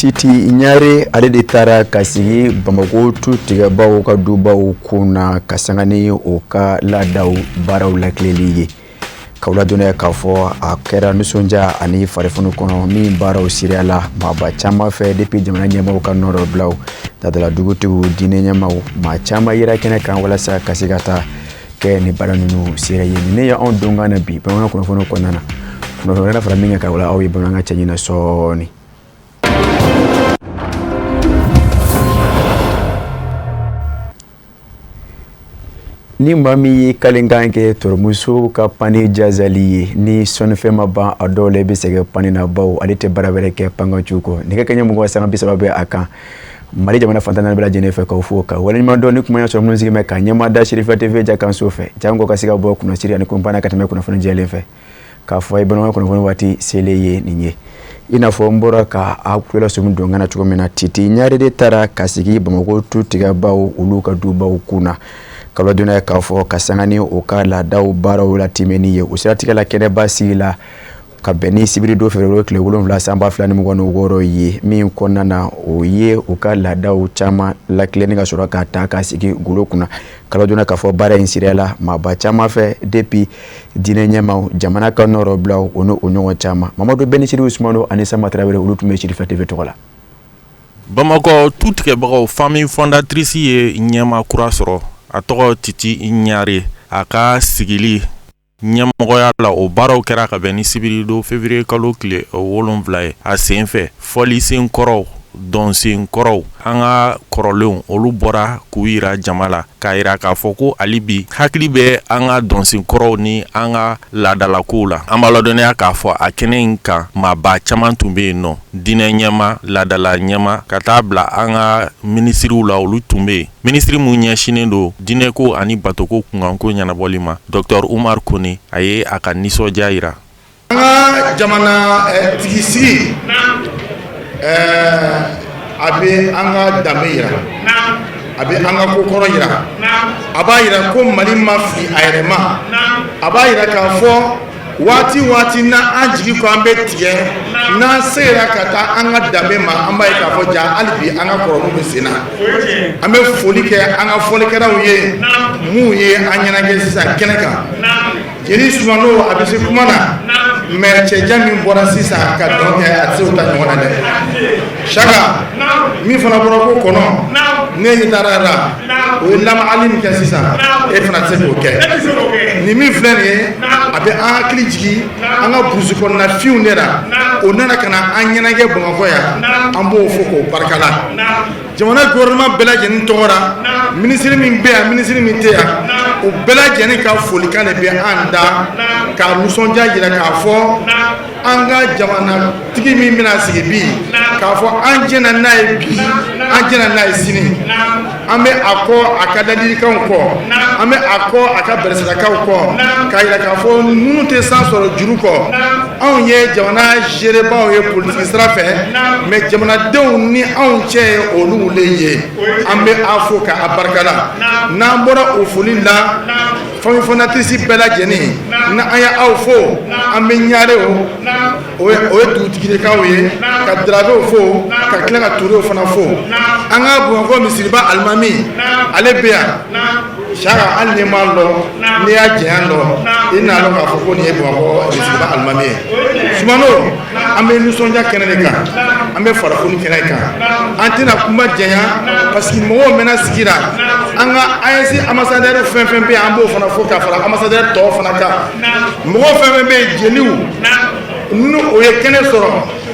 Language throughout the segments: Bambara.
Titi Ɲare, ale de taara ka sigi Bamakɔ tu tigɛbaw ka dubaw kun na ka sanga ni o ka laadaw baaraw lakileli ye. K'aw ladɔnniya k'a fɔ a kɛra nisɔndiya ani farifoni kɔnɔ min baaraw siriya la maaba caman fɛ, depuis jamana ɲɛmaaw ka nɔrɔbilaw, laadala dugutigiw, diinɛ ɲɛmaaw, maa caman yera kɛnɛ kan walasa ka se ka taa kɛ ni baara ninnu sera ye. Ne ye anw donkan na bi bamanan kunnafoniw kɔnɔna na, kunnafoni wɛrɛ fara min kan ka wala aw ye bamanankan cɛɲi na sɔɔni. Ni maa min ye kalenkan kɛ tɔrɔmuso ka pani jazali ye, ni sɔnnifɛn ma ban a dɔw la, i bɛ sɛgɛn pani na, bawo ale tɛ baara wɛrɛ kɛ pankancu kɔ. Nɛgɛ kɛɲɛ 20:30 bɛ a kan Mali jamana fan 14 bɛɛ lajɛlen fɛ. K'aw fo ka waleɲuman dɔn ni kuma sɔrɔ minnu sigi bɛ ka ɲɛmaa da Serifiya TV jakanso fɛ, janko ka se ka bɔ kunnasiri ani kunpanna ka tɛmɛ kunnafoni jɛlen fɛ k'a fɔ a ye bamanankan kunnafoni waati selen ye nin ye. I n'a fɔ n bɔra ka aw tulo lasɔmi donkan na cogo min na, Titi Ɲare de taara ka sigi Bamakɔ tu tigɛbaw olu ka dubaw kun na, k'aw ladɔnniya k'a fɔ ka sanga ni o ka laadaw baaraw latimɛni ye. O siratigɛ la, kɛnɛba sigi la ka bɛn ni sibiridon février tile 7 san 2026 ye, min kɔnɔna na o ye u ka laadaw caman lakilenni ka sɔrɔ ka taa ka sigi golo kunna. K'aw ladɔnniya k'a fɔ baara in sirila maaba caman fɛ, depuis diinɛ ɲɛmaaw, jamana ka nɔrɔbilaw, o n'o ɲɔgɔn caman. Mamadu Bɛnisiri Usumano ani Sama Tarawele, olu tun bɛ Serifiya TV tɔgɔ la. Bamakɔ tu tigɛbagaw famille fondatrice ye ɲɛmaa kura sɔrɔ, a tɔgɔ Titi Ɲare. A ka sigili ɲɛmɔgɔya la, o baaraw kɛra ka bɛn ni sibiridon février kalo tile 7 ye. A senfɛ, fɔlisen kɔrɔw, dɔnsen kɔrɔw, an ka kɔrɔlenw, olu bɔra k'u yira jama la, k'a yira k'a fɔ ko hali bi hakili bɛ an ka dɔnsen kɔrɔw ni an ka laadalakow la. An b'a ladɔnniya k'a fɔ a kɛnɛ in kan, maaba caman tun bɛ yen nɔ, diinɛ ɲɛma, laadala ɲɛma, ka taa bila an ka minisiriw la, olu tun bɛ yen. Minisiri min ɲɛsinnen don diinɛko ani batoko kunkanko ɲɛnabɔli ma, Docteur Umar Kone, a ye a ka nisɔndiya jira. An ka jamana tigi sigi, a bɛ an ka danbe jira, a bɛ an ka kokɔrɔ jira, a b'a jira ko Mali ma fili a yɛrɛ ma, a b'a jira k'a fɔ waati waati na an jigi ko an bɛ tigɛ, n'an sera ka taa an ka danbe ma, an b'a ye k'a fɔ ja hali bi an ka kɔrɔw bɛ sen na. An bɛ foli kɛ an ka fɔlikɛlaw ye minnu ye an ɲɛnajɛ sisan kɛnɛ kan. Jeli Sumano, a bɛ se kuma na, mais cɛjan min bɔra sisan ka dɔn kɛ, a tɛ se o ta ɲɔgɔn na dɛ. Saka min fana bɔra ko kɔnɔ, ne ɲɛ taara la, o ye lamagali min kɛ sisan, e fana tɛ se k'o kɛ. Nin min filɛ nin ye, a bɛ an hakili jigin an ka burusi kɔnɔna finw de la. O nana ka na an ɲɛnajɛ Bamakɔ yan, an b'o fo k'o barika la. Jamana gouvernement bɛɛ lajɛlen tɔgɔ la, minisiri min bɛ yan, minisiri min tɛ yan, o bɛɛ lajɛlen ka folikan de bɛ an da k'a nisɔndiya jira k'a fɔ an ka jamanatigi min bɛna sigi bi, k'a fɔ an jɛnna n'a ye bi, an jɛnna n'a ye sini. An bɛ a kɔ a ka ladilikanw kɔ, an bɛ a kɔ a ka bɛrɛsirakanw kɔ, k'a jira k'a fɔ minnu tɛ san sɔrɔ juru kɔ. Anw ye jamana gerebaw ye politiki sira fɛ, mais jamanadenw ni anw cɛ ye olu le ye. An bɛ a fo k'a barika la. N'an bɔra o foli la, famille fondatrice bɛɛ lajɛlen, ni an ye aw fo, an bɛ ɲarew, o ye dugutigilakaw ye, ka darabew fo, ka tila ka turew fana fo. An ka Bamakɔ misiriba alimami, ale bɛ yan. Saka, hali n'i m'a lɔn, n'i y'a janya lɔn, i n'a lɔn k'a fɔ ko nin ye Bamakɔ misiriba alimami ye. Sumano, an bɛ nisɔndiya kɛnɛ de kan, an bɛ farafoni kɛnɛ kan. An tɛna kuma janya parce que mɔgɔw mɛnna sigi la. An ka AES ambassadeur fɛn fɛn bɛ yen, an b'o fana fo ka fara ambassadeur tɔw fana kan. Mɔgɔ fɛn fɛn bɛ yen, jeliw, n'u o ye kɛnɛ sɔrɔ,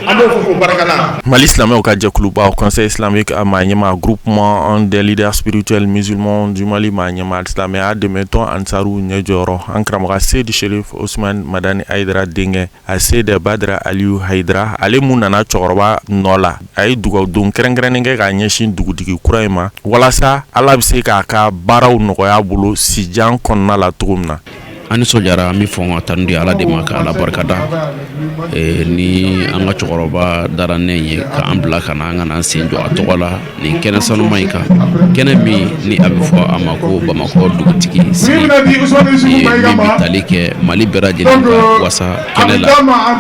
an b'o fo k'o barika la. Mali silamɛw ka jɛkuluba, Conseil islamique a maa ɲɛmaa, Groupement des leaders spirituels musulmans du Mali maa ɲɛmaa, silamɛya dɛmɛtɔn Ansaru ɲɛjɔyɔrɔ, an karamɔgɔ Seyidi Sherif Osman Madani Hayidara denkɛ, a Seyidi Badara Aliyu Hayidara, ale mun nana cɛkɔrɔba nɔ la, a ye dugawudon kɛrɛnkɛrɛnnen kɛ k'a ɲɛsin dugutigi kura in ma, walasa Ala bɛ se k'a ka baaraw nɔgɔya bolo sijan kɔnɔna la cogo min na. An nisɔndiyara. An bɛ fɔ ka tanu di Ala de ma, ka Ala barikada ni an ka cɛkɔrɔba dara ne ye k'an bila ka na an ka na an sen jɔ a tɔgɔ la nin kɛnɛ sanuma in kan, kɛnɛ min ni a bɛ fɔ a ma ko Bamakɔ dugutigi sigi, min bɛ tali kɛ Mali bɛɛ lajɛlen ka wasa kɛnɛ la.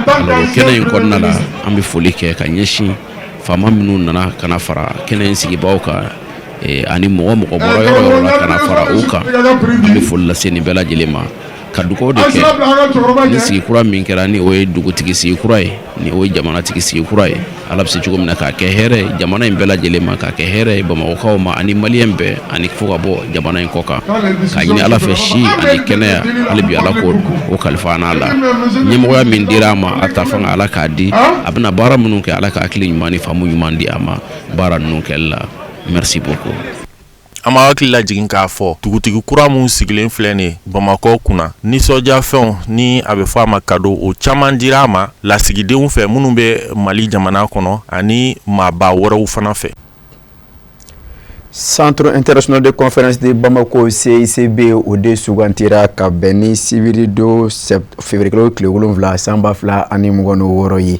Alors, kɛnɛ in kɔnɔna la, an bɛ foli kɛ ka ɲɛsin Faama minnu nana ka na fara kɛnɛ in sigibaaw kan ani mɔgɔ mɔgɔ bɔra yɔrɔ yɔrɔ la ka na fara u kan, an bɛ foli lase nin bɛɛ lajɛlen ma, ka dugawu de kɛ ni sigi kura min kɛra, ni o ye dugutigi sigi kura ye, ni o ye jamanatigi sigi kura ye. Ala bɛ se cogo min na k'a kɛ hɛrɛ ye jamana in bɛɛ lajɛlen ma, k'a kɛ hɛrɛ ye Bamakɔkaw ma ani Maliyɛn bɛɛ, ani fo ka bɔ jamana in kɔ kan, k'a ɲini Ala fɛ si ani kɛnɛya. Hali bi Ala ko o kalifa n'a la. Ɲɛmɔgɔya min dira a ma, a ta fanga, Ala k'a di. A bɛna baara minnu kɛ, Ala ka hakili ɲuman ni faamu ɲuman di a ma baara ninnu kɛli la. Merci beaucoup. An b'a hakili lajigin k'a fɔ dugutigi kura min sigilen filɛ nin ye Bamakɔ kunna, nisɔndiyafɛnw ni a bɛ fɔ a ma cadeau, o caman dira a ma lasigidenw fɛ minnu bɛ Mali jamana kɔnɔ ani maaba wɛrɛw fana fɛ. Centre international de conférence de Bamako, CICB, o de sugantira ka bɛn ni sibiri don février kalo tile 7 san 2026 ye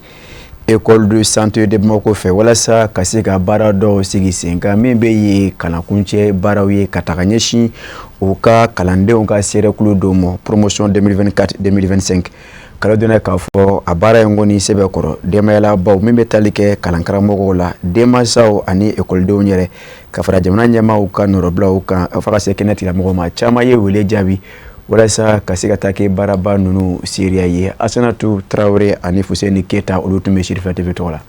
École de santé de Bamako fɛ, walasa ka se ka baara dɔw sigi sen kan min bɛ ye kalankuncɛ baaraw ye ka taga ɲɛsin u ka kalandenw ka seerekulu dɔ ma, promotion 2024 2025. Kalo donna k'a fɔ a baara in kɔni sɛbɛn kɔrɔ denbayalabaw min bɛ tali kɛ kalankaramɔgɔw la, denmansaw ani ekɔlidenw yɛrɛ, ka fara jamana ɲɛmaaw ka nɔrɔbilaw kan, fo ka se kɛnɛ tigilamɔgɔw ma. Caman ye wele jaabi walasa ka se ka taa kɛ baaraba ninnu seereya ye. Asanatu Tarawele ani Fuseni Keyita, olu tun bɛ Sirifɛ TV tɔgɔ la.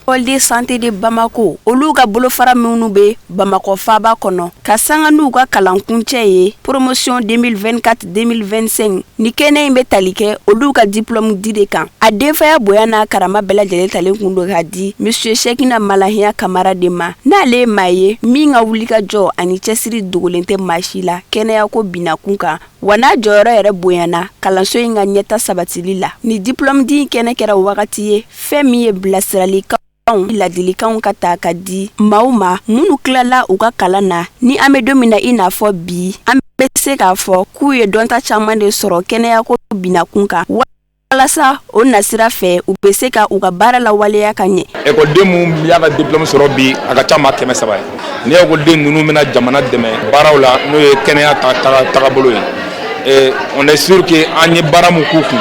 École de santé de Bamako, olu ka bolofara minnu bɛ Bamakɔ faaba kɔnɔ, ka sanga n'u ka kalankuncɛ ye, promotion 2024 2025, ni kɛnɛ in bɛ tali kɛ olu ka diplôme di de kan. A denfaya bonya n'a karama bɛɛ lajɛlen talen kun don ka di monsieur Sɛkina Malahiya Kamara de ma, n'ale ye maa ye min ka wulikajɔ ani cɛsiri dogolen tɛ maa si la kɛnɛyako binakun kan, wa n'a jɔyɔrɔ yɛrɛ bonyana kalanso in ka ɲɛta sabatili la. Ni diplôme di kɛnɛ kɛra wagati ye, fɛn min ye bilasiralikanw, ladilikanw ka ta ka di maaw ma minnu tilala u ka kalan na. Ni an bɛ don min na i n'a fɔ bi, an bɛ se k'a fɔ k'u ye dɔnta caman de sɔrɔ kɛnɛyako binakun kan, walasa o nasira fɛ u bɛ se ka u ka baara lawaleya ka ɲɛ. Ekɔliden mun y'a ka diplôme sɔrɔ bi, a ka ca maa 300 ye. Ni ekɔliden ninnu bɛna jamana dɛmɛ baaraw la, n'o ye kɛnɛya ta tagabolo ye, et on est sûr que an ye baara mun k'u kun,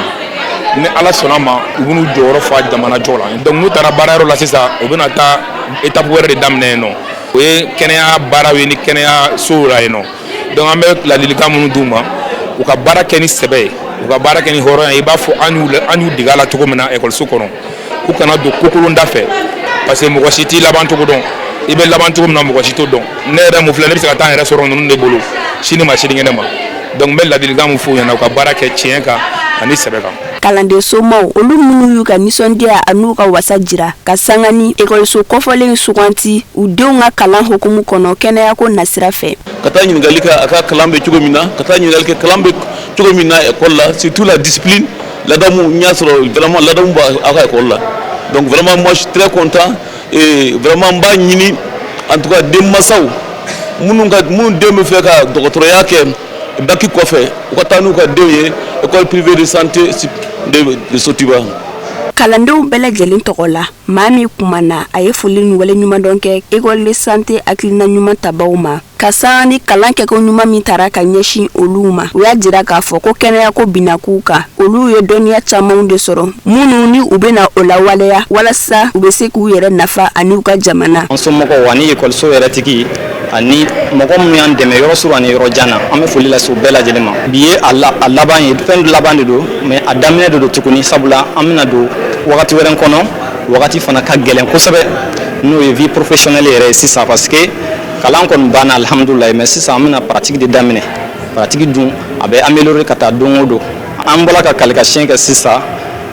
ni Ala sɔnna ma, u bɛn'u jɔyɔrɔ fa jamana jɔ la. Donc n'u taara baarayɔrɔ la sisan, u bɛna taa étape wɛrɛ de daminɛ yen nɔ, o ye kɛnɛya baaraw ye ni kɛnɛya sow la yen nɔ. Donc an bɛ ladilikan minnu d'u ma, u ka baara kɛ ni sɛbɛ ye, u ka baara kɛ ni hɔrɔnya ye, i b'a fɔ an y'u dege a la cogo min na ekɔliso kɔnɔ. U kana don kokolonda fɛ, parce que mɔgɔ si t'i laban cogo dɔn. I bɛ laban cogo min na, mɔgɔ si t'o dɔn. Ne yɛrɛ mun filɛ, ne bɛ se ka taa n yɛrɛ sɔrɔ ninnu de bolo sini ma, sinikɛnɛ ma. Donc n bɛ ladilikan mun f'u ɲɛna, u ka baara kɛ tiɲɛ kan ani sɛbɛ kan. Kalanden somaw, olu minnu y'u ka nisɔndiya an'u ka wasa jira ka sanga ni ekɔliso kɔfɔlen suganti u denw ka kalan hukumu kɔnɔ kɛnɛyako nasira fɛ. Ka taa ɲininkali kɛ a ka kalan bɛ cogo min na, ka taa ɲininkali kɛ kalan bɛ cogo min na école la, surtout la discipline, ladamu. N y'a sɔrɔ vraiment ladamu b'a ka école la. Donc vraiment, moi, je suis très content et vraiment n b'a ɲini, en tout cas denmansaw minnu den bɛ fɛ ka dɔgɔtɔrɔya kɛ bac kɔfɛ, u ka taa n'u ka denw ye école privée de santé de Sotuba. Kalandenw bɛɛ lajɛlen tɔgɔ la, maa min kumana, a ye foli ni waleɲumandɔn kɛ école de santé hakilina ɲuman tabaw ma, ka sanga ni kalan kɛko ɲuman min tara ka ɲɛsin olu ma. U y'a jira k'a fɔ ko kɛnɛyako binakun kan, olu ye dɔnniya camanw de sɔrɔ minnu ni u bɛna o lawaleya walasa u bɛ se k'u yɛrɛ nafa ani u ka jamana. An somɔgɔw ani ekɔliso yɛrɛ tigi ani mɔgɔ minnu y'an dɛmɛ yɔrɔ surun ani yɔrɔ jan na, an bɛ foli lase u bɛɛ lajɛlen ma. Bi ye a laban ye, fɛn laban de don, mais a daminɛ de don tuguni, sabula an bɛna don wagati wɛrɛ kɔnɔ, wagati fana ka gɛlɛn kosɛbɛ, n'o ye vie professionnelle yɛrɛ ye sisan, parce que kalan kɔni banna, alhamdulilayi, mais sisan an bɛna pratique de daminɛ. Pratique dun, a bɛ améliorer ka taa don o don. An bɔra ka kalikasiyɛn kɛ sisan.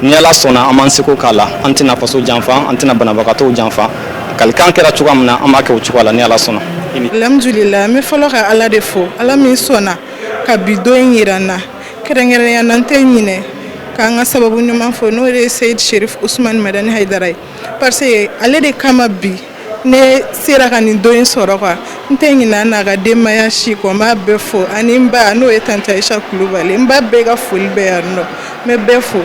Ni Ala sɔnna, an b'an seko k'a la. An tɛna faso janfa, an tɛna banabagatɔw janfa. Kalikan kɛra cogoya min na, an b'a kɛ o cogoya la, ni Ala sɔnna. Alhamdulillah, n bɛ fɔlɔ ka Ala de fo, Ala min sɔnna ka bi don in yira n na. Kɛrɛnkɛrɛnnenya na, n tɛ ɲinɛ k'an ka sababu ɲuman fɔ, n'o de ye Seyid Sherif Usumani Madani Hayidara ye, parce que ale de kama bi ne sera ka nin don in sɔrɔ quoi. N tɛ ɲinɛ n'a ka denbaya si kɔ, n b'a bɛɛ fo, ani n ba, n'o ye tante Ayisa Kulubali. N ba bɛɛ ka foli bɛ yan nɔ, n bɛ bɛɛ fo.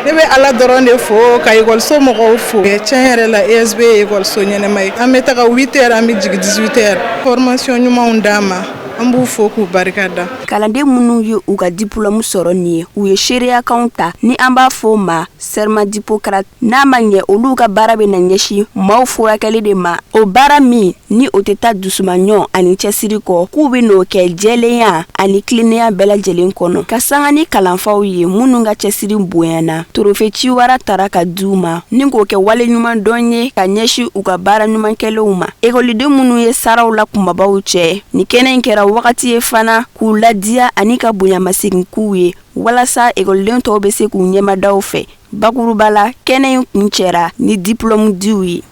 Ne bɛ Ala dɔrɔn de fo, ka ekɔliso mɔgɔw fo. Tiɲɛ yɛrɛ la, ESB ye ekɔliso ɲɛnɛma ye. An bɛ taga 8 heures, an bɛ jigin 18 heures. Formation ɲumanw d'an ma, an b'u fo k'u barika da. Kalanden minnu ye u ka diplôme sɔrɔ nin ye, u ye seereyakanw ta ni an b'a fɔ o ma serment d'Hippocrate. N'a ma ɲɛ, olu ka baara bɛ na ɲɛsin maaw furakɛli de ma. O baara min ni o tɛ taa dusumaɲɔ ani cɛsiri kɔ, k'u bɛ n'o kɛ jɛlenya ani tilennenya bɛɛ lajɛlen kɔnɔ, ka sanga ni kalanfaw ye minnu ka cɛsiri bonyana. Trophée ciwara tara ka di u ma ni k'o kɛ waleɲumandɔn ye ka ɲɛsin u ka baara ɲuman kɛlenw ma. Ekɔliden minnu ye saraw la kunbabaw cɛ, nin kɛnɛ in kɛra wagati ye fana k'u ladiya ani ka bonyamasegin k'u ye, walasa ekɔliden tɔw bɛ se k'u ɲɛmada u fɛ. Bakuruba la, kɛnɛ in kuncɛra ni diplôme diw ye.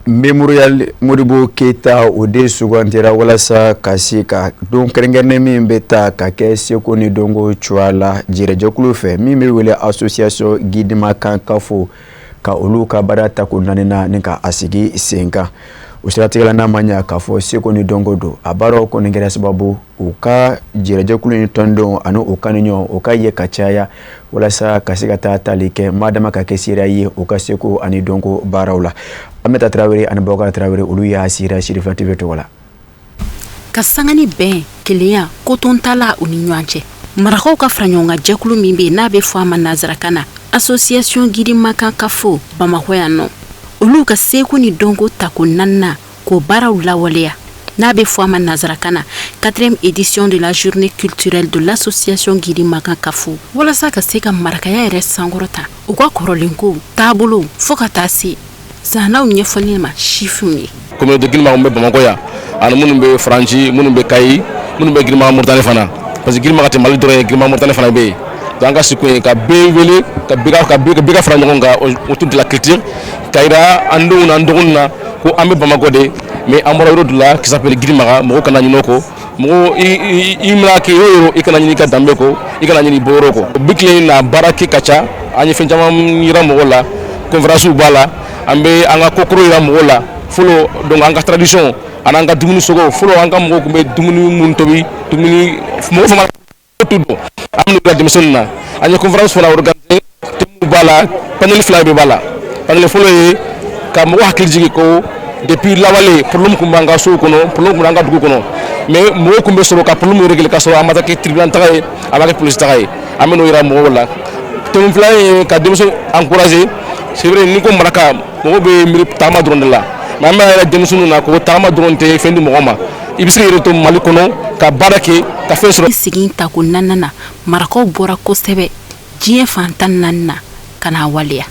Mémorial Modibo Keyita, o de sugandira walasa ka se ka don kɛrɛnkɛrɛnnen min bɛ ta ka kɛ seko ni dɔnko cogoya la jɛrɛjɛkulu fɛ min bɛ wele Association Guidimakan Kafo, ka olu ka baara tako naaninan ni ka a sigi sen kan. O siratigɛla, n'a ma ɲɛ k'a fɔ seko ni dɔnko don, a baaraw kɔni kɛra sababu u ka jɛrɛjɛkulu in tɔndenw ani u kanuɲɔgɔn o ka ye ka caya, walasa ka se ka taa tali kɛ maa dama ka kɛ seereya ye u ka seko ani dɔnko baaraw la. Aminata Tarawele ani Bɔkara Tarawele, olu y'a seereya Sirifila TV tɔgɔ la. Ka sanga ni bɛn, kelenya, kotontala u ni ɲɔgɔn cɛ, marakaw ka fara ɲɔgɔn kan jɛkulu min bɛ yen n'a bɛ fɔ a ma nansarakan na Association Guidimakan Kafo Bamakɔ yan nɔ, olu ka seko ni dɔnko tako naaninan k'o baaraw lawaleya, n'a bɛ fɔ a ma nansarakan na quatrième édition de la journée culturelle de l'association Guidimakan Kafo, walasa ka se ka marakaya yɛrɛ sankɔrɔta, u ka kɔrɔlenkow taabolo, fo ka taa se zanaw ɲɛfɔli ma sifinw ye. Communauté Guidimakan bɛ Bamakɔ yan ani minnu bɛ Faransi, minnu bɛ Kayi, minnu bɛ Guidimakan Moritani fana, parce que Guidimakan tɛ Mali dɔrɔn ye, Guidimakan Moritani fana bɛ yen. Donc an ka sigi ye ka bɛɛ wele, ka bɛɛ ka fara ɲɔgɔn kan autour de la culture, ka yira an denw n'an dɔgɔninw na ko an bɛ Bamakɔ de, mais an bɔra yɔrɔ dɔ la qui s'appelle Guidimakan. Mɔgɔw kana ɲinɛ o kɔ. Mɔgɔ i mana kɛ yɔrɔ o yɔrɔ, i kana ɲinɛ i ka danbe kɔ, i kana ɲinɛ i bɔyɔrɔ kɔ. Bi tile in na, baara kɛ ka ca. An ye fɛn caman yira mɔgɔw la, conférence b'a la, an bɛ an ka kokɔrɔ yira mɔgɔw la fɔlɔ. Donc an ka tradition ani an ka dumuni sogo fɔlɔ, an ka mɔgɔw tun bɛ dumuni mun tobi, dumuni mɔgɔ fana t'u dɔn, an bɛn'o yira denmisɛnninw na. An ye conférence fana organiser, thème b'a la, panel fila de b'a la. Panel fɔlɔ ye ka mɔgɔ hakili jigin ko depuis lawale, problème tun b'an ka sow kɔnɔ, problème tun b'an ka dugu kɔnɔ, mais mɔgɔw tun bɛ sɔrɔ ka problème régler ka sɔrɔ a ma taa kɛ tribunal taga ye, a ma kɛ police taga ye. An bɛ n'o yira mɔgɔw la. Thème filanan ye ka denmisɛnw encourager. C'est vrai, n'i ko maraka, mɔgɔw bɛ miiri tagama dɔrɔn de la, mais an b'a yira denmisɛnninw na ko tagama dɔrɔn tɛ fɛn di mɔgɔ ma, i bɛ se k'i yɛrɛ to Mali kɔnɔ ka baara kɛ ka fɛn sɔrɔ. Sigi tako naaninan na, marakaw bɔra kosɛbɛ diɲɛ fan 14 na ka n'a waleya.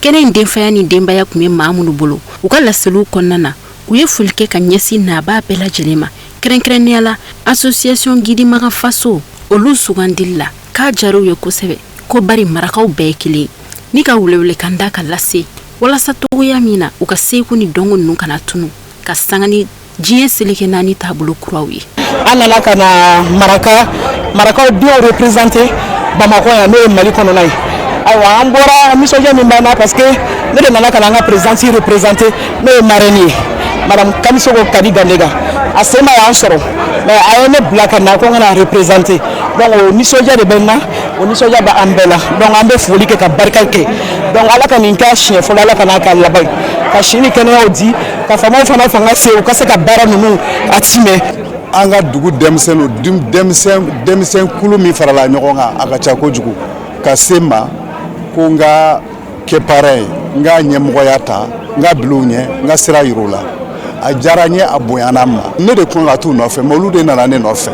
Kɛnɛ in denfaya ni denbaya tun bɛ maa minnu bolo, u ka laseliw kɔnɔna na, u ye foli kɛ ka ɲɛsin nabaa bɛɛ lajɛlen ma, kɛrɛnkɛrɛnnenya la Association Guidimakan Faso, olu sugandili la k'a diyara u ye kosɛbɛ, ko bari marakaw bɛɛ ye kelen ni ka welewelekan da ka lase walasa togoya min na u ka seko ni dɔnko ninnu kana tunu, ka sanga ni diɲɛ seleke naani taabolo kuraw ye. An nana ka na marakaw denw représenter Bamakɔ yan, n'o ye Mali kɔnɔna ye. Ayiwa, an bɔra, nisɔndiya min b'an na, parce que ne de nana ka na an ka présidente représenter, n'o ye marraine ye, madame Kamisoko Kadi Gandega. A sen ma y'an sɔrɔ, mais a ye ne bila ka na ko n ka na représenter. Donc o nisɔndiya de bɛ n na, o nisɔndiya bɛ an bɛɛ la. Donc an bɛ foli kɛ ka barika kɛ. Donc Ala ka nin kɛ siɲɛ fɔlɔ, Ala ka n'a k'a laban ye, ka si ni kɛnɛyaw di, ka faamaw fana fanga se u ka se ka baara ninnu a timɛ. An ka dugu denmisɛnninw, denmisɛn kulu min farala ɲɔgɔn kan, a ka ca kojugu ka se n ma ko n ka kɛ parrain ye, n ka ɲɛmɔgɔya ta, n ka bila u ɲɛ, n ka sira yir'u la. A diyara n ye, a bonyana n ma. Ne de kun ka t'u nɔfɛ, mais olu de nana ne nɔfɛ.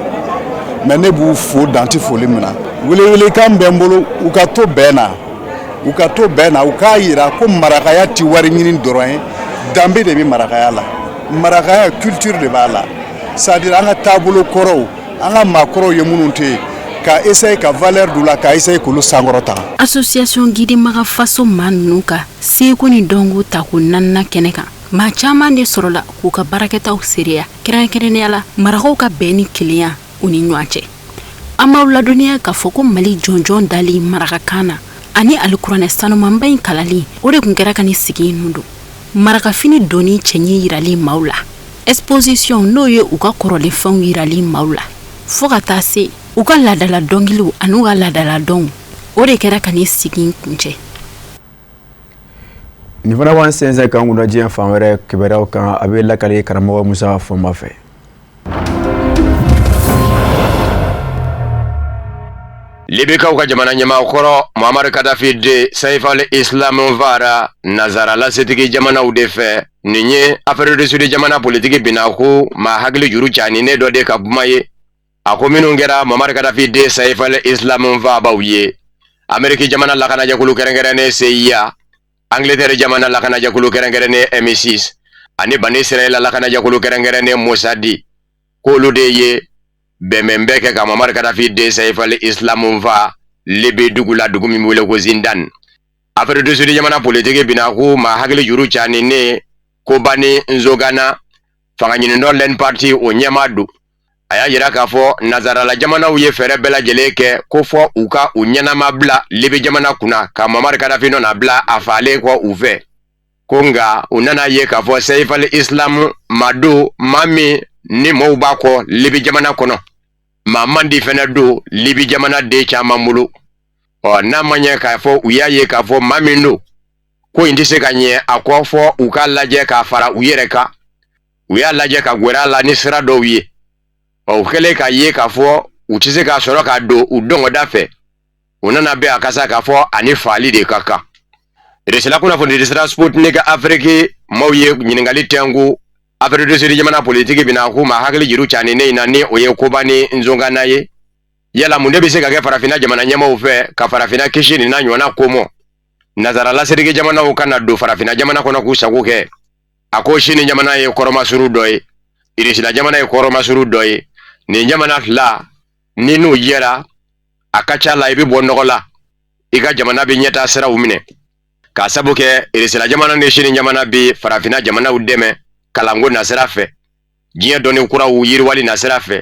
Mais ne b'u fo dan tɛ foli min na. Welewelekan bɛ n bolo, u ka to bɛn na, u ka to bɛn na, u k'a yira ko marakaya ti wari ɲini dɔrɔn ye, danbe de bɛ marakaya la. Marakaya, culture de b'a la, c'est à dire an ka taabolo kɔrɔw, an ka maakɔrɔw ye minnu to yen, ka essayer ka valeur d'u la, ka essayer k'olu sankɔrɔta. Association Guidimakan Faso maa ninnu ka seko ni dɔnko tako naaninan kɛnɛ kan, maa caman de sɔrɔla k'u ka baarakɛtaw seereya, kɛrɛnkɛrɛnnenya la marakaw ka bɛn ni kelenya u ni ɲɔgɔn cɛ. An b'aw ladɔnniya k'a fɔ ko Mali jɔnjɔn dali marakakan na ani alikuranɛ sanumanba in kalali, o de tun kɛra ka nin sigi in don. Marakafini donni cɛɲi yirali maaw la, exposition n'o ye u ka kɔrɔlen fɛnw yirali maaw la, fo ka taa se u ka laadala dɔnkiliw ani u ka laadala dɔnw, o de kɛra ka nin sigi in kuncɛ. Nin fana b'an sɛnsɛn k'an kunna diɲɛ fan wɛrɛ kibaruyaw kan. A bɛ lakale karamɔgɔ Musa Fɔnba fɛ. Libikaw ka jamana ɲɛmaa kɔrɔ Muammar Kadafi den Saif al-Islam fara nazarala setigi jamanaw de fɛ. Nin ye Afrique du Sud jamana politiki binako maa hakili juru caaninen dɔ de ka kuma ye. A ko minnu kɛra Muammar Kadafi den Saif al-Islam faabaw ye, Ameriki jamana lakanajɛkulu kɛrɛnkɛrɛnnen CIA, Angleterre jamana lakanajɛkulu kɛrɛnkɛrɛnnen MI6 ani Bani Israɛla lakanajɛkulu kɛrɛnkɛrɛnnen Mossad, k'olu de ye bɛnbɛnbɛn kɛ ka Muammar Kadafi den Saif al-Islam fa Libi dugu la, dugu min wele ko Zindan. Afrique du Sud jamana politiki binako maa hakili juru caaninen Kobani Nzogana, fanga ɲinitɔn LEN Parti o ɲɛmaa don. A y'a jira k'a fɔ nazarala jamanaw ye fɛɛrɛ bɛɛ lajɛlen kɛ ko fɔ u ka u ɲɛnama bila Libi jamana kunna ka Muammar Kadafi nɔ bila a faalen kɔ u fɛ. Ko nka u nana ye k'a fɔ Saif al-Islam maa don, maa min ni maaw b'a kɔ Libi jamana kɔnɔ, maa man di fɛnɛ don Libi jamana den caman bolo. Ɔ n'a ma ɲɛ k'a fɔ u y'a ye k'a fɔ maa min don, ko in tɛ se ka ɲɛ a kɔ, fɔ u k'a lajɛ k'a fara u yɛrɛ kan. U y'a lajɛ ka gwɛrɛ a la ni sira dɔw ye. Ɔ u kɛlen k'a ye k'a fɔ u tɛ se k'a sɔrɔ k'a don u dɔngɔda fɛ, u nana bɛn a kan sa k'a fɔ ani faali de ka kan. Irisila kunnafoni sira Sputnik Afrique maaw ye ɲininkali tɛnku Afrique du Sud jamana politiki binako maa hakili juru caaninen in na, ni o ye Kobani Nzongana ye. Yala mun de bɛ se ka kɛ farafinna jamana ɲɛmaaw fɛ ka farafinna kisi nin n'a ɲɔgɔnna ko mɔ, nazarala setigi jamanaw kana don farafinna jamana kɔnɔ k'u sago kɛ? A ko Sini jamana ye kɔrɔmasuru dɔ ye, Irisila jamana ye kɔrɔmasuru dɔ ye. Nin jamana fila ni n'u jɛra, a ka ca la i bɛ bɔ nɔgɔ la, i ka jamana bɛ ɲɛtaa siraw minɛ, k'a sabu kɛ Irisila jamana ni Sini jamana bɛ farafinna jamanaw dɛmɛ kalanko nasira fɛ, diɲɛ dɔnni kuraw yiriwali nasira fɛ,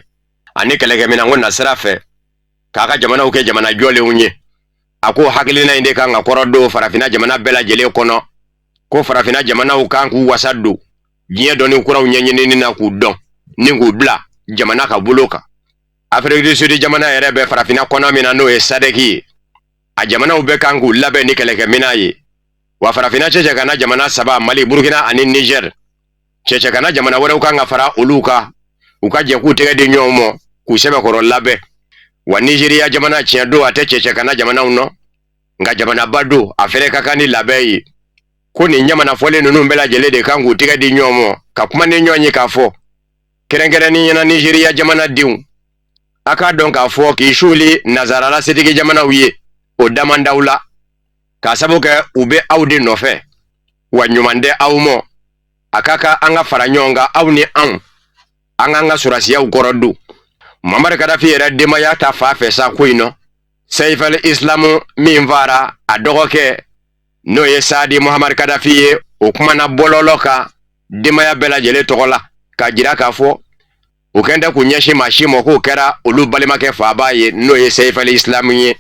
ani kɛlɛkɛminɛnko nasira fɛ, k'a ka jamanaw kɛ jamana jɔlenw ye. A ko hakilina in de kan ka kɔrɔ don farafinna jamana bɛɛ lajɛlen kɔnɔ, ko farafinna jamanaw kan k'u wasa don diɲɛ dɔnni kuraw ɲɛɲinini na, k'u dɔn ni k'u bila jamana ka bolo kan. Afrique du Sud jamana yɛrɛ bɛ farafinna kɔnɔ min na, n'o ye SADC ye, a jamanaw bɛɛ kan k'u labɛn ni kɛlɛkɛminɛn ye. Wa farafinna cɛcɛkana jamana saba, Mali, Burukina ani Niger, cɛcɛkana jamana wɛrɛw kan ka fara olu kan, u ka jɛ k'u tɛgɛ di ɲɔgɔn ma k'u sɛbɛkɔrɔ labɛn. Wa Nizeriya jamana, tiɲɛ don a tɛ cɛcɛkana jamanaw nɔ, nka jamanaba don, a fɛnɛ ka kan ni labɛn ye. Ko nin jamana fɔlen ninnu bɛɛ lajɛlen de kan k'u tɛgɛ di ɲɔgɔn ma ka kuma ni ɲɔgɔn ye, k'a fɔ kɛrɛnkɛrɛnnenya na Nizeriya jamanadenw, a k'a dɔn k'a fɔ k'i suuli nazarala setigi jamanaw ye, o da man d'aw la, k'a sabu kɛ u bɛ aw de nɔfɛ, wa ɲuman tɛ aw mɔ. A ka kan an ka fara ɲɔgɔn kan, aw ni anw, an k'an ka sɔrɔdasiyaw kɔrɔ don. Muammar Kadafi yɛrɛ denbaya ta fa fɛ sa ko in nɔ, Saif al-Islam min fara a dɔgɔkɛ, n'o ye Saadi Muammar Kadafi ye, o kumana bɔlɔlɔ kan denbaya bɛɛ lajɛlen tɔgɔ la, k'a jira k'a fɔ u kɛn tɛ k'u ɲɛsin maa si ma, k'o kɛra olu balimakɛ faaba ye, n'o ye Saif al-Islam ye.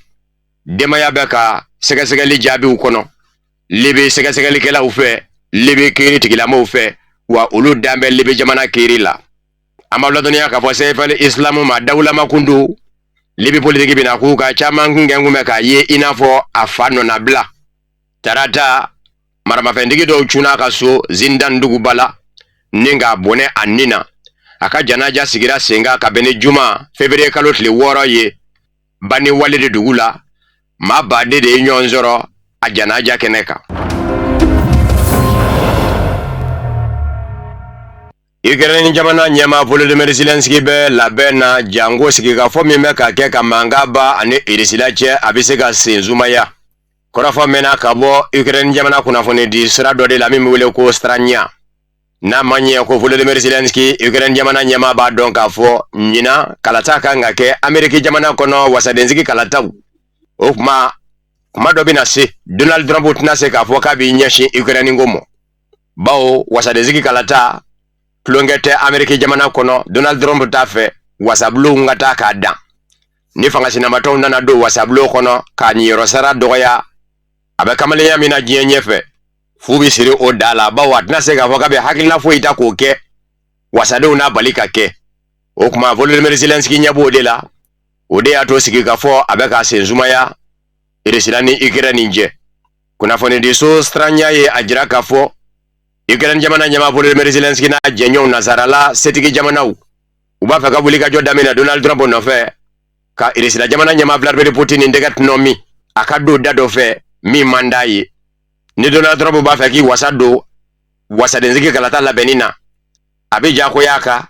Denbaya bɛ ka sɛgɛsɛgɛli jaabiw kɔnɔ Libi sɛgɛsɛgɛlikɛlaw fɛ, Libi kiiri tigilamɔgɔw fɛ, wa olu dan bɛ Libi jamana kiiri la. An b'a ladɔnniya k'a fɔ Saif al-Islam maa dawulama kun don Libi politiki bina k'u ka caman kun kɛ kun bɛ k'a ye i n'a fɔ a fa nɔnabila. Tarata, maramafɛntigi dɔw cunna a ka so Zindan duguba la ni k'a bɔnɛ a ni na. A ka janaja sigira sen kan ka bɛn ni juma février kalo tile 6 ye Bani Walid dugu la. Maa baden de ye ɲɔgɔn sɔrɔ a janaja kɛnɛ kan. Ukraine jamana ɲɛmaa Volodymyr Zelensky bɛ labɛn na janko sigikafɔ min bɛ ka kɛ ka mankan ban a ni Irisila cɛ, a bɛ se ka sen sumaya. Kɔrɔfɔ mɛnna ka bɔ Ukraine jamana kunnafonidi sira dɔ de la min bɛ wele ko Stranya. N'a ma ɲɛ ko Volodymyr Zelensky, Ukraine jamana ɲɛmaa, b'a dɔn k'a fɔ ɲinan kalata kan ka kɛ Ameriki jamana kɔnɔ, wasadensigi kalataw. O tuma, kuma dɔ bɛna se, Donald Trump tɛna se k'a fɔ k'a b'i ɲɛsin Ukraine ko ma, bawo wasadensigi kalata tulonkɛ tɛ Ameriki jamana kɔnɔ. Donald Trump t'a fɛ wasabulonw ka taa k'a dan ni fanga sinamatɔw nana don wasabulon kɔnɔ k'a niyɔrɔ sara dɔgɔya. A bɛ kamalenya min na diɲɛ ɲɛfɛ, fu bɛ siri o da la, bawo a tɛna se k'a fɔ k'a bɛ hakilina foyi ta k'o kɛ wasadenw n'a bali ka kɛ. O tuma, Volodymyr Zelensky ɲɛ b'o de la, o de y'a to sigikafɔ a bɛ ka sen sumaya Irisila ni Ukraine cɛ. Kunnafonidiso Stranya ye a jira k'a fɔ Ukraine jamana ɲɛmaa Volodymyr Zelensky n'a jɛɲɔgɔnw nasarala setigi jamanaw, u b'a fɛ ka wulikajɔ daminɛ Donald Trump nɔfɛ. Ka Irisila jamana ɲɛmaa Vladimir Putin tɛgɛ tɔnɔmi a ka don da dɔ fɛ min man d'a ye. Ni Donald Trump b'a fɛ k'i wasa don wasadensigi kalata labɛnni na, a bɛ diyagoya a kan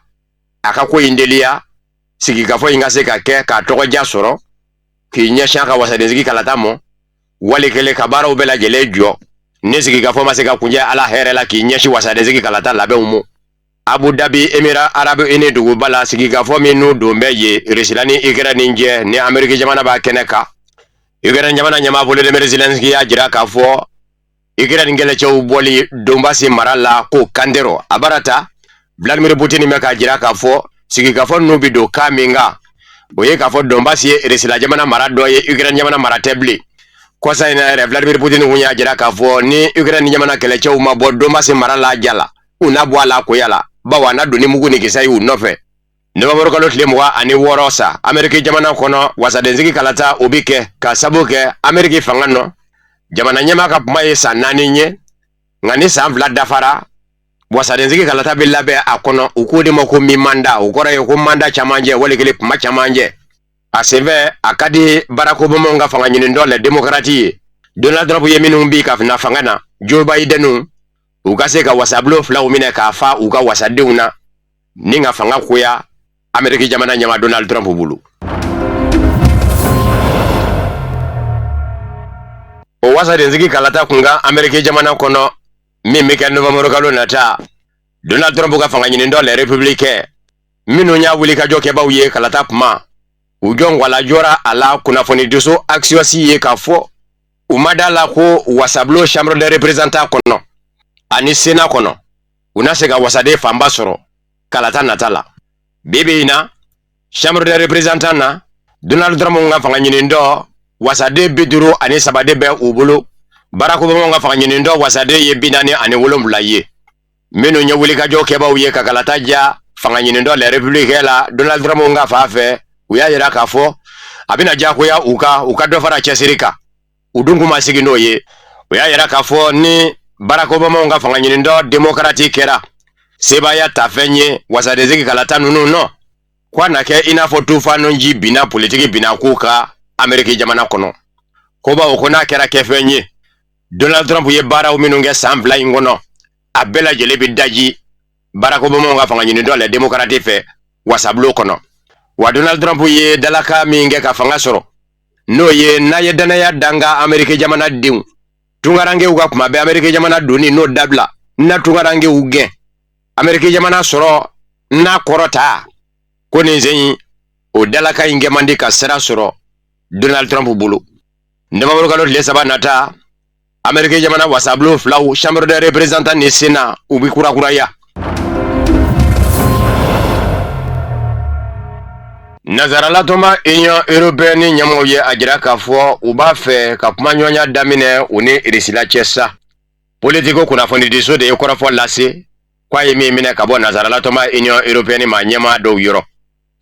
a ka ko in teliya, sigikafɔ in ka se ka kɛ k'a tɔgɔja sɔrɔ, k'i ɲɛsin a ka wasadensigi kalata mɔ, wali kelen ka baaraw bɛɛ lajɛlen jɔ ni sigikafɔ ma se ka kuncɛ ala hɛrɛ la, k'i ɲɛsin wasadensigi kalata labɛnw mɔ. Abu Dhabi, Émirats Arabes Unis duguba la, sigikafɔ minnu don bɛ yen Irisila ni Ukraine cɛ ni Ameriki jamana b'a kɛnɛ kan. Ukraine jamana ɲɛmaa Volodymyr Zelensky y'a jira k'a fɔ Ukraine kɛlɛcɛw bɔli Donbasi mara la ko kantɛrɔ a barata. Vladimir Putin bɛ k'a jira k'a fɔ sigikafɔ ninnu bɛ don kan min kan, o ye k'a fɔ Donbasi ye Irisila jamana mara dɔ ye, Ukraine jamana mara tɛ bilen. Kɔsa in na yɛrɛ, Vladimir Putin kun y'a jira k'a fɔ ni Ukraine jamana kɛlɛcɛw ma bɔ Donbasi mara la ja la, u na bɔ a la koya la, bawo a na don ni mugu ni kisɛ ye u nɔfɛ. Nowanburu kalo tile 26 sa, Ameriki jamana kɔnɔ, wasadensigi kalata o bɛ kɛ ka sabu kɛ Ameriki fanga nɔ jamana ɲɛmaa ka kuma ye san 4 ye. Nka ni san 2 dafara, wasadensigi kalata bɛ labɛn a kɔnɔ. U k'o de ma ko mi-mandat, o kɔrɔ ye ko mandat camancɛ, wali kelen kuma camancɛ. A senfɛ, a ka di Barack Obama ka fanga ɲinitɔn les démocrates ye, Donald Trump ye minnu bin ka na fanga na, Joe Biden, u ka se ka wasabulon filaw minɛ k'a fa u ka wasadenw na ni ka fanga koya Ameriki jamana ɲɛmaa Donald Trump bolo. O wasadensigi kalata kunkan Ameriki jamana kɔnɔ min bɛ kɛ nowanburu kalo nata, Donald Trump ka fanga ɲinitɔn les républicains minnu y'a wulikajɔ kɛbaaw ye kalata kuma, u jɔn wala jɔra a la kunnafonidiso Axios ye k'a fɔ u ma da la ko wasabulon chambre des représentants kɔnɔ ani Sénat kɔnɔ, u na se ka wasaden fanba sɔrɔ kalata nata la. Bi bi in na, chambre des représentants na, Donald Trump ka fanga ɲinitɔn wasaden 53 de bɛ u bolo. Barack Obama ka fanga ɲinitɔn wasaden ye 47 ye. Minnu ye wulikajɔ kɛbaaw ye ka kalata ja fanga ɲinitɔn les républicains la Donald Trump ka fan fɛ, u y'a jira k'a fɔ a bɛna diyagoya u kan u ka dɔ fara cɛsiri kan. U dun kun ma sigi n'o ye. U y'a jira k'a fɔ ni Barack Obama ka fanga ɲinitɔn démocrate kɛra sebaaya tafɛn ye wasadensigi kalata ninnu nɔ, ko a na kɛ i n'a fɔ tufanu ji binna politiki binna k'u ka Ameriki jamana kɔnɔ, ko bawo ko n'a kɛra kɛfɛn ye, Donald Trump ye baaraw minnu kɛ san 2 in kɔnɔ, a bɛɛ lajɛlen bɛ daji Barack Obama ka fanga ɲinitɔn les démocrates fɛ wasabulon kɔnɔ. Wa Donald Trump ye dalaka min kɛ ka fanga sɔrɔ, n'o ye n'a ye danaya danga Ameriki jamana denw tunkarankew ka kuma bɛɛ Ameriki jamana donni n'o dabila, na tunkarankew gɛn, Ameriki jamana sɔrɔ n'a kɔrɔta, ko nin sen in o dalaka in kɛ man di ka sira sɔrɔ Donald Trump bolo. Nowanburu kalo tile 3 nata, Ameriki jamana wasabulon filaw, chambre des représentants ni Sénat, u bɛ kurakuraya. Nazaralatɔnba Union européenne ɲɛmɔgɔw ye a jira k'a fɔ u b'a fɛ ka kumaɲɔgɔnya daminɛ u ni Irisila cɛ sa. Politico kunnafonidiso de ye kɔrɔfɔ lase k'a ye min minɛ ka bɔ Nazaralatɔnba Union européenne maa ɲɛmaa dɔw yɔrɔ.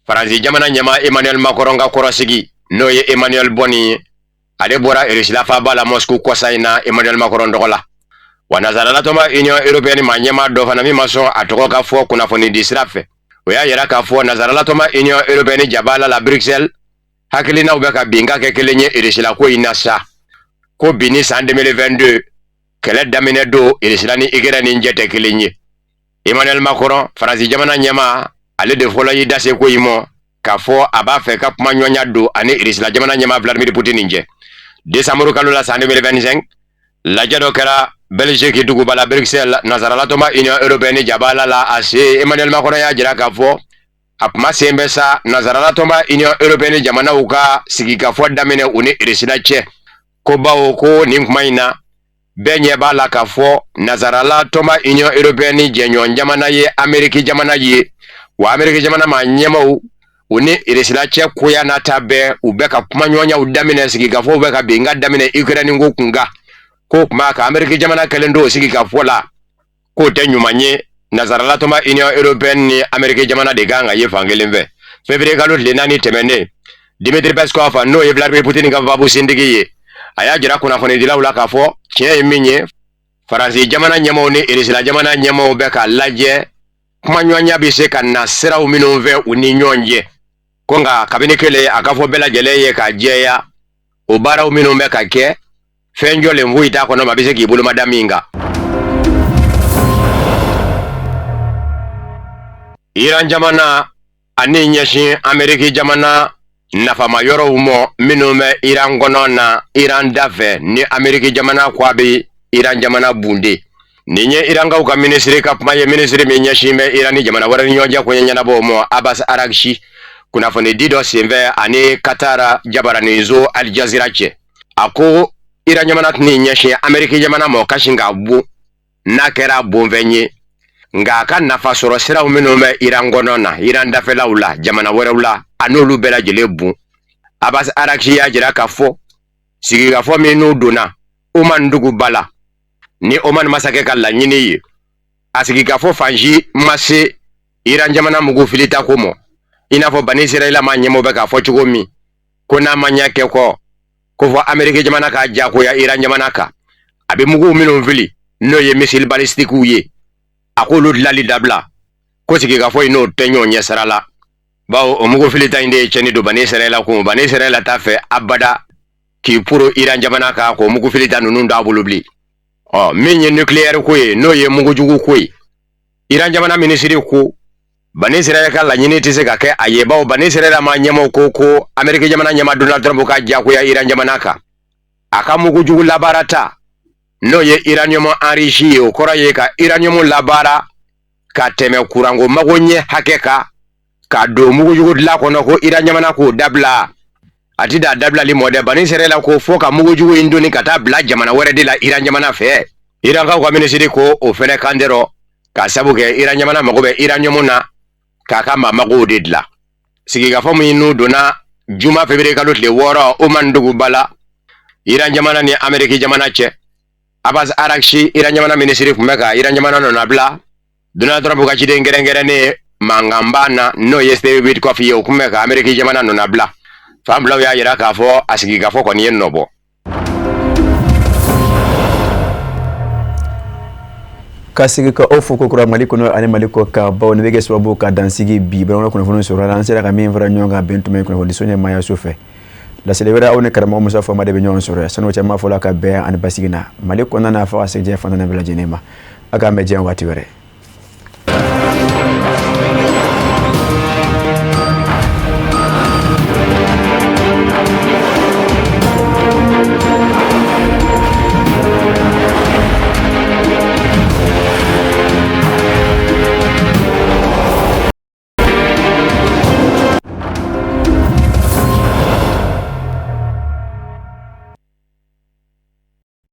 Faransi jamana ɲɛmaa Emmanuel Macron ka kɔrɔsigi, n'o ye Emmanuel Boni ye, ale bɔra Irisila faaba la Moscou kɔsa in na Emmanuel Macron tɔgɔ la. Wa Nazaralatɔnba Union européenne maa ɲɛmaa dɔ fana min ma sɔn a tɔgɔ ka fɔ kunnafonidi sira fɛ, o y'a yira k'a fɔ Nazaralatɔnba Union européenne jabala la Bruxelles hakilinaw bɛ ka bin ka kɛ kelen ye Irisila ko in na sa, ko bi ni san 2022 kɛlɛ daminɛ don Irisila ni Ukraine cɛ tɛ kelen ye. Emmanuel Macron, Faransi jamana ɲɛmaa, ale de fɔlɔ y'i da se ko in mɔ k'a fɔ a b'a fɛ ka kumaɲɔgɔnya don ani Irisila jamana ɲɛmaa Vladimir Poutine cɛ. Décembre kalo la san 2025, lajɛ dɔ kɛra Belgique duguba la Bruxelles, Nazaralatɔnba Union européenne jabala la. A se Emmanuel Macron y'a jira k'a fɔ a kuma sen bɛ sa Nazaralatɔnba Union européenne jamanaw ka sigikafɔ daminɛ u ni Irisila cɛ, ko bawo ko nin kuma in na, bɛɛ ɲɛ b'a la k'a fɔ Nazarala tɔnba Union européenne jɛɲɔgɔn jamana ye Ameriki jamana ye. Wa Ameriki jamana maa ɲɛmaw, u ni Irisila cɛ koya n'a ta bɛɛ, u bɛ ka kumaɲɔgɔnyaw daminɛ, sigikafɔw bɛ ka bin ka daminɛ Ukraine ko kunkan. Ko kuma ka Ameriki jamana kɛlen don sigikafɔ la, k'o tɛ ɲuman ye. Nazarala tɔnba Union européenne ni Ameriki jamana de kan ka ye fan kelen fɛ. Février kalo tile 4 tɛmɛnen, Dimitri Peskov, n'o ye Vladimir Poutine ka babusintigi ye, a y'a jira kunnafonidilaw la k'a fɔ tiɲɛ ye min ye, Faransi jamana ɲɛmaaw ni Irisila jamana ɲɛmaaw bɛ k'a lajɛ kumaɲɔgɔnya bɛ se ka na siraw minnu fɛ u ni ɲɔgɔn cɛ. Ko nka kabini kelen a ka fɔ bɛɛ lajɛlen ye k'a jɛya, o baaraw minnu bɛ ka kɛ, fɛn jɔlen foyi t'a kɔnɔ maa bɛ se k'i bolomada min kan. Iran jamana ani ɲɛsin Ameriki jamana nafama yɔrɔw mɔ minnu bɛ Iran kɔnɔ na Iran dafɛ, ni Ameriki jamana ko a bɛ Iran jamana bunde. Nin ye Irankaw ka minisiri ka kuma ye, minisiri min ɲɛsin bɛ Iran ni jamana wɛrɛ ni ɲɔgɔn cɛ koɲɛ ɲɛnabɔ mɔ, Abbas Araghchi, kunnafoni di dɔ senfɛ ani Qatar jabaraninso Al Jazeera cɛ. A ko Iran jamana tɛn'i ɲɛsin Ameriki jamana ma ka sin k'a bon n'a kɛra bonfɛn ye, nka a ka nafa sɔrɔ siraw minnu bɛ Iran kɔnɔ na, Iran dafɛlaw la, jamana wɛrɛw la, a n'olu bɛɛ lajɛlen bon. Abbas Araghchi y'a jira k'a fɔ sigikafɔ minnu donna Oman duguba la ni Oman masakɛ ka laɲini ye, a sigikafɔ fan si ma se Iran jamana mugu filita ko mɔ, i n'a fɔ Bani Israɛla maa ɲɛmɔgɔ bɛ k'a fɔ cogo min ko n'a ma ɲɛ kɛ kɔ ko fɔ Ameriki jamana k'a jagoya Iran jamana kan, a bɛ muguw minnu fili n'o ye missile balistikiw ye, a k'olu dilali dabila. Ko sigikafɔ in n'o tɛ ɲɔgɔn ɲɛ sira la, bawo o mugu filita in de ye cɛnni don Bani Israɛla kun. Bani Israɛla t'a fɛ abada k'i poro Iran jamana kan k'o mugu filita ninnu d'a bolo bilen. Ɔ min ye nucléaire ko ye, n'o ye mugujugu ko ye, Iran jamana minisiri ko Bani Israɛl ka laɲini tɛ se ka kɛ a ye, bawo Bani Israɛl maa ɲɛmɔgɔw ko Ameriki jamana ɲɛmaa Donald Trump ka jagoya Iran jamana kan a ka mugujugu labaarata, n'o ye uranium enrichi ye, o kɔrɔ ye ka uranium labaara ka tɛmɛ kuranko mago ɲɛ hakɛ kan ka don mugujugu dilan kɔnɔ, ko Iran jamana k'o dabila. A ti da dabilali mɔ dɛ. Bani Israɛl ko fo ka mugujugu in doni ka taa bila jamana wɛrɛ de la Iran jamana fɛ. Irankaw ka minisiri ko o fɛnɛ kan tɛ rɔ, ka sabu kɛ Iran jamana mago bɛ uranium na k'a ka maa magow de dilan. Sigikafɔ min n'u donna juma février kalo tile 6 Oman duguba la Iran jamana ni Ameriki jamana cɛ, Abbas Araghchi, Iran jamana minisiri, tun bɛ ka Iran jamana nɔnabila. Donald Trump ka ciden kɛrɛnkɛrɛnnen mankanba na, n'o ye Steve Witkoff ye, o tun bɛ ka Ameriki jamana nɔnabila. Fan filaw y'a jira k'a fɔ a sigikafɔ kɔni ye nɔ bɔ. Ka sigi ka aw fo kokura Mali kɔnɔ ani Mali kɔ kan, bawo nin bɛ kɛ sababu ka dansigi bi balimakɛ kunnafoni sɔrɔ la. An sera ka min fara ɲɔgɔn kan bɛn tuma ye kunnafoniso ɲɛmaayaso fɛ. Laseli wɛrɛ, aw ni karamɔgɔ Musa Fama de bɛ ɲɔgɔn sɔrɔ. Sani o cɛ, n b'a fɔ la ka bɛn ani basigi na Mali kɔnɔna na fo ka se diɲɛ fan bɛɛ lajɛlen ma. A k'an bɛn diɲɛ waati wɛrɛ.